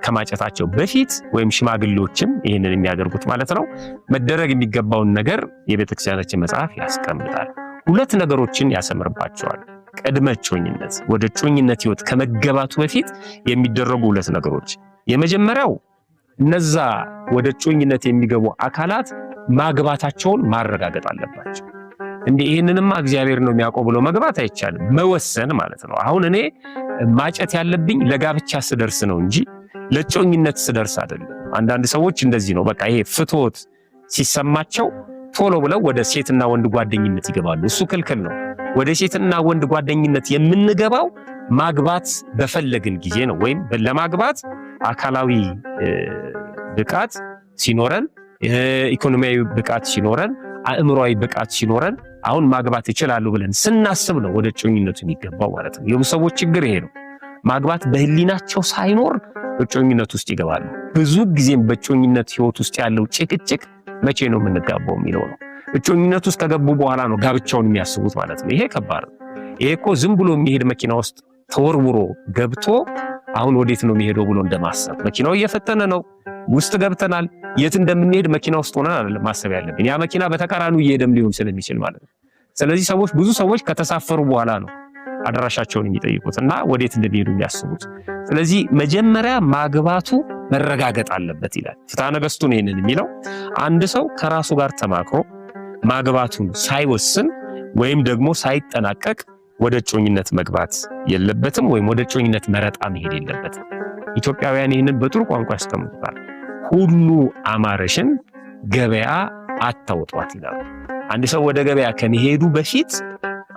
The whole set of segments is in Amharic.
ከማጨታቸው በፊት ወይም ሽማግሌዎችም ይህንን የሚያደርጉት ማለት ነው፣ መደረግ የሚገባውን ነገር የቤተክርስቲያናችን መጽሐፍ ያስቀምጣል። ሁለት ነገሮችን ያሰምርባቸዋል። ቅድመ እጮኝነት፣ ወደ እጮኝነት ህይወት ከመገባቱ በፊት የሚደረጉ ሁለት ነገሮች። የመጀመሪያው እነዛ ወደ እጮኝነት የሚገቡ አካላት ማግባታቸውን ማረጋገጥ አለባቸው። እንዴ ይህንንማ እግዚአብሔር ነው የሚያውቀው ብሎ መግባት አይቻልም። መወሰን ማለት ነው። አሁን እኔ ማጨት ያለብኝ ለጋብቻ ስደርስ ነው እንጂ ለእጮኝነት ስደርስ አይደለም። አንዳንድ ሰዎች እንደዚህ ነው። በቃ ይሄ ፍትወት ሲሰማቸው ቶሎ ብለው ወደ ሴትና ወንድ ጓደኝነት ይገባሉ። እሱ ክልክል ነው። ወደ ሴትና ወንድ ጓደኝነት የምንገባው ማግባት በፈለግን ጊዜ ነው፣ ወይም ለማግባት አካላዊ ብቃት ሲኖረን፣ ኢኮኖሚያዊ ብቃት ሲኖረን፣ አእምሯዊ ብቃት ሲኖረን፣ አሁን ማግባት ይችላሉ ብለን ስናስብ ነው ወደ እጮኝነቱ የሚገባው ማለት ነው። የብዙ ሰዎች ችግር ይሄ ነው። ማግባት በህሊናቸው ሳይኖር እጮኝነት ውስጥ ይገባሉ። ብዙ ጊዜም በእጮኝነት ህይወት ውስጥ ያለው ጭቅጭቅ መቼ ነው የምንጋባው የሚለው ነው። እጮኝነት ውስጥ ከገቡ በኋላ ነው ጋብቻውን የሚያስቡት ማለት ነው። ይሄ ከባድ ነው። ይሄ እኮ ዝም ብሎ የሚሄድ መኪና ውስጥ ተወርውሮ ገብቶ አሁን ወዴት ነው የሚሄደው ብሎ እንደማሰብ። መኪናው እየፈጠነ ነው፣ ውስጥ ገብተናል። የት እንደምንሄድ መኪና ውስጥ ሆነን አይደለም ማሰብ ያለብን። ያ መኪና በተቃራኒው እየሄደም ሊሆን ስለሚችል ማለት ነው። ስለዚህ ሰዎች፣ ብዙ ሰዎች ከተሳፈሩ በኋላ ነው አድራሻቸውን የሚጠይቁት እና ወዴት እንደሚሄዱ የሚያስቡት። ስለዚህ መጀመሪያ ማግባቱ መረጋገጥ አለበት ይላል ፍትሐ ነገሥቱ ነው ይሄንን የሚለው። አንድ ሰው ከራሱ ጋር ተማክሮ ማግባቱን ሳይወስን ወይም ደግሞ ሳይጠናቀቅ ወደ እጮኝነት መግባት የለበትም፣ ወይም ወደ እጮኝነት መረጣ መሄድ የለበትም። ኢትዮጵያውያን ይህንን በጥሩ ቋንቋ ያስቀምጡታል። ሁሉ አማረሽን ገበያ አታውጧት ይላሉ። አንድ ሰው ወደ ገበያ ከመሄዱ በፊት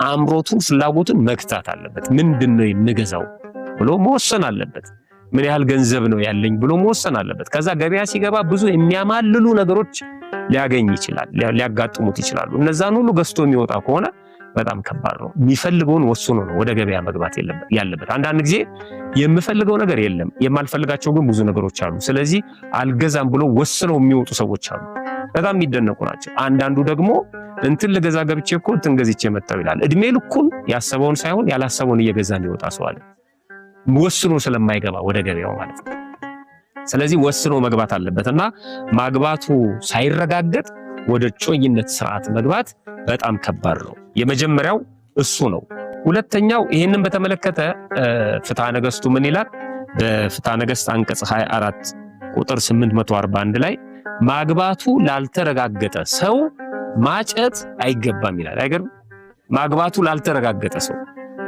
አምሮቱን፣ ፍላጎቱን መግታት አለበት። ምንድን ነው የምገዛው ብሎ መወሰን አለበት። ምን ያህል ገንዘብ ነው ያለኝ ብሎ መወሰን አለበት። ከዛ ገበያ ሲገባ ብዙ የሚያማልሉ ነገሮች ሊያገኝ ይችላል፣ ሊያጋጥሙት ይችላሉ። እነዛን ሁሉ ገዝቶ የሚወጣ ከሆነ በጣም ከባድ ነው። የሚፈልገውን ወስኖ ነው ወደ ገበያ መግባት ያለበት። አንዳንድ ጊዜ የምፈልገው ነገር የለም፣ የማልፈልጋቸው ግን ብዙ ነገሮች አሉ። ስለዚህ አልገዛም ብሎ ወስነው የሚወጡ ሰዎች አሉ። በጣም የሚደነቁ ናቸው። አንዳንዱ ደግሞ እንትን ልገዛ ገብቼ እኮ እንትን ገዝቼ መጣሁ ይላል። እድሜ ልኩን ያሰበውን ሳይሆን ያላሰበውን እየገዛ የሚወጣ ሰው አለ። ወስኖ ስለማይገባ ወደ ገበያው ማለት ነው። ስለዚህ ወስኖ መግባት አለበት እና ማግባቱ ሳይረጋገጥ ወደ እጮኝነት ስርዓት መግባት በጣም ከባድ ነው። የመጀመሪያው እሱ ነው። ሁለተኛው ይህንን በተመለከተ ፍትሐ ነገሥቱ ምን ይላል? በፍትሐ ነገሥት አንቀጽ 24 ቁጥር 841 ላይ ማግባቱ ላልተረጋገጠ ሰው ማጨት አይገባም ይላል። አይገርም? ማግባቱ ላልተረጋገጠ ሰው፣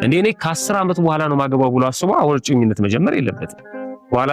እንዴ እኔ ከ10 ዓመት በኋላ ነው ማገባው ብሎ አስቦ አሁን እጮኝነት መጀመር የለበትም። በኋላ